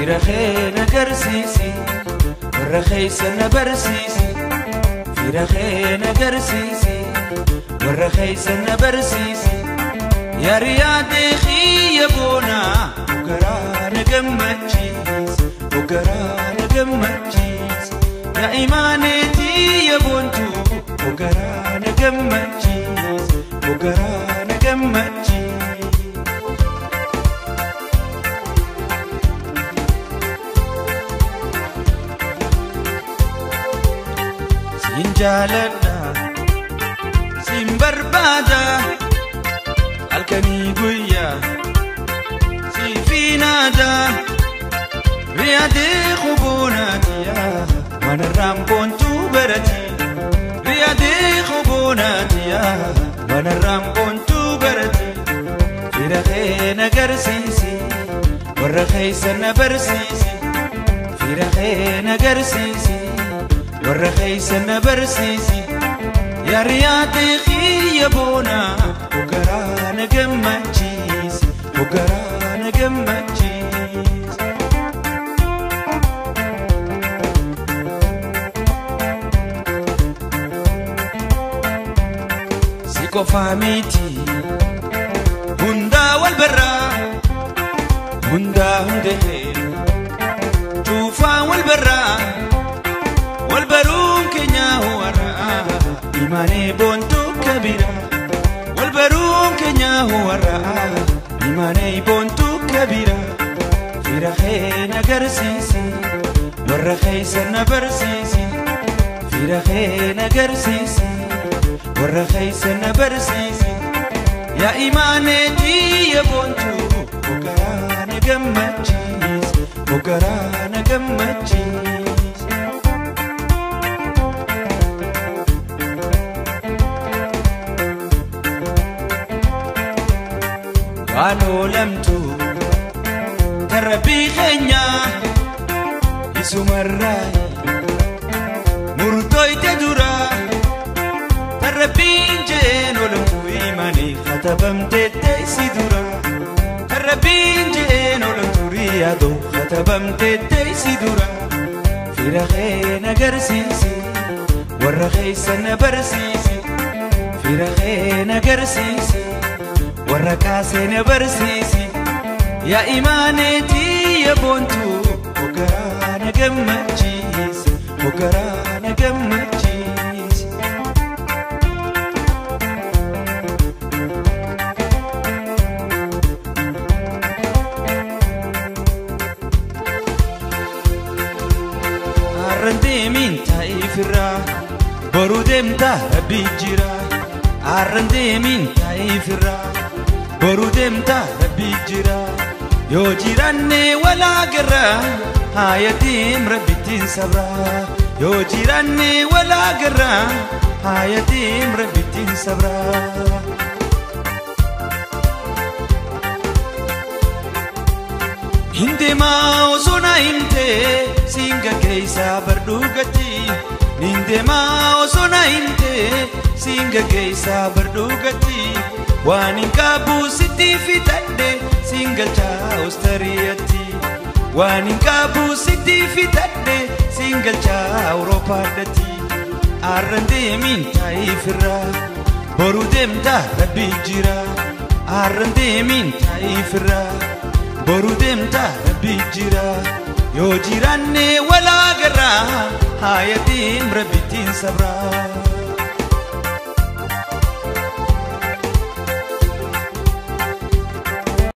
Fira kee na garsiisi warra keessa na barsiisi. Fira kee na garsiisi warra keessa na barsiisi. Yaa riyaadee xiyya boonaa ogaraa na gammachiis ogaraa na gammachiis. Yaa imaaneetii ya boontuu ogaraa na gammachiis ogaraa na gammachiis. Siin jaaladha siin barbaada halkanii guyyaa siif naada riyaadee qubuunaatiyaa manarraan boontuu barati riyaadee qubuunaatiyaa manarraan boontuu barati. Fira kee na garsiisi warra keessa na barsiisi. Fira kee na garsiisi warra keessa na barsiisi. Yaa riyaadee xiyya boonaa ogaraa na gammachiis ogaraa na gammachiis. Si qofaa miti hundaa wal barraa hundaa hundee cuufaa wal barraa wal baruun keenyaa warraa imaanee boontuu kabira wal baruun keenyaa warraa imaanee boontuu kabira. Fira kee na garsiisi warra keessa na barsiisi. Fira kee na garsiisi warra keessa na barsiisi. Yaa imaaneetii ya boontuu ogaraa na gammachiis ogaraa na gammachiis. Waan oolamtu tarrabii keenyaa isumarraa murtooyte duraa tarrabiin jeen oolamtu imaanii katabamtee teessi dura tarrabiin jeen oolamtu riyaadoo katabamtee teessi dura. Fira kee na garsiisi warra keessa na barsiisi. Fira kee na garsiisi warra kaasee na barsiisi. Yaa imaaneetii ya boontuu ogaraa na gammachiis ogaraa na gammachiis. Har'aan deemiin taa'ee firraa boruu deemtaa rabbi jira. Har'aan deemiin taa'ee firraa boruu deemtaa rabbi jira. Yoo jiraanne walaa garraa haayatiin rabbittiin sabraa. Yoo jiraanne walaa garraa haayatiin rabbittiin sabraa. Hindeemaa osoo na himtee siin gaggeessaa bardhuugatti. Nindeemaa osoo na himtee siin gaggeessaa bardhuugatti. Waan hin qabu sitti fitadhe siin galchaa Awustariyaatti. Waan hin qabu sitti fitadhe siin galchaa Awuroopaadhaatti. Har'aan deemiin taa'ee firraa boruu deemtaa rabbi jira. Har'aan deemiin taa'ee firraa boruu deemtaa rabbi jira. Yoo jiraanne walaa garraa haayatiin rabbittiin sabraa.